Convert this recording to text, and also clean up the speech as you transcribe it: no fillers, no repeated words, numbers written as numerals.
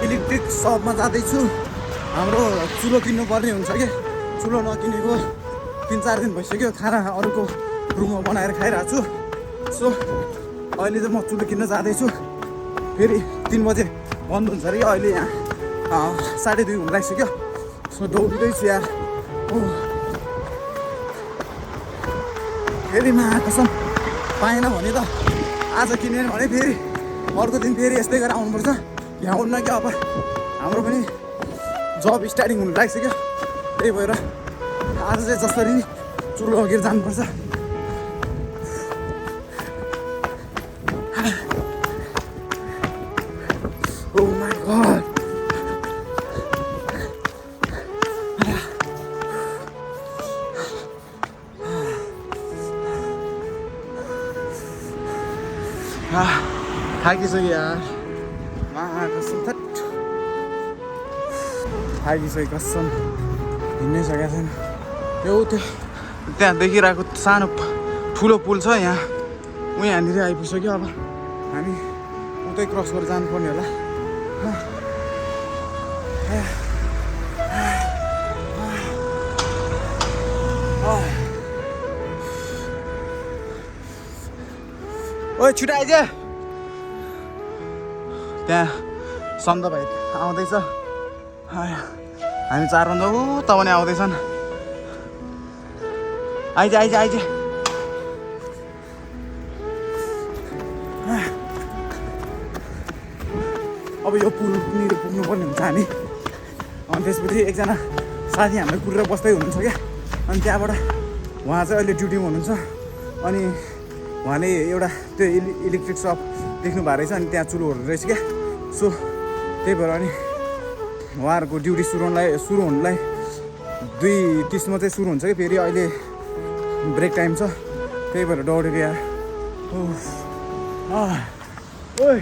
Electric सपमा जाँदैछु। हाम्रो चुलो किन्नुपर्ने हुन्छ कि चुलो नकिनेको 3-4 दिन भइसक्यो। खाना अरूको रुममा बनाएर खाइरहेको छु। सो अहिले चाहिँ म चुलो किन्न जाँदैछु। फेरि 3 बजे बन्द हुन्छ अरे अहिले यहाँ 2:30 हुन लागिसक्यो। सो दौडिँदैछु यार। फेरि कसम पाएन भने त आज किनेन भने फेरि अर्को दिन फेरि यस्तै गरेर आउनुपर्छ। यहाँ हुन्न क्या अब हाम्रो पनि जब स्टार्टिङ हुन लागिसक्यो। त्यही भएर आज चाहिँ जसरी चुलो लगेर जानुपर्छ। Oh my God. थाकिसक्यो यार। कसम थाकिसक्यो कसम। हिँड्नै सकेको छैन। त्यहाँ देखिरहेको सानो ठुलो पुल छ यहाँ यहाँनिर आइपुग्यो। अब हामी उतै क्रस गरेर जानुपर्ने होला। ओइ छिटो आइज। त्यहाँ सन्द भाइ आउँदैछ। हामी 4 बन्दा त पनि आउँदैछन्। आइज आइज आइज। अब यो पुलनिर पुग्नुपर्ने हुन्छ हामी। अनि त्यसपछि एकजना साथी हाम्रो कुरेर बस्दै हुनुहुन्छ क्या। अनि त्यहाँबाट उहाँ चाहिँ अहिले ड्युटीमा हुनुहुन्छ। अनि उहाँले एउटा त्यो इलेक्ट्रिक सप देख्नु भएको रहेछ। अनि त्यहाँ चुलोहरू रहेछ क्या। सो त्यही भएर अनि उहाँहरूको ड्युटी सुरु हुनुलाई 2:30मा चाहिँ सुरु हुन्छ कि। फेरि अहिले ब्रेक टाइम छ। त्यही भएर दौडेको यार। ओइ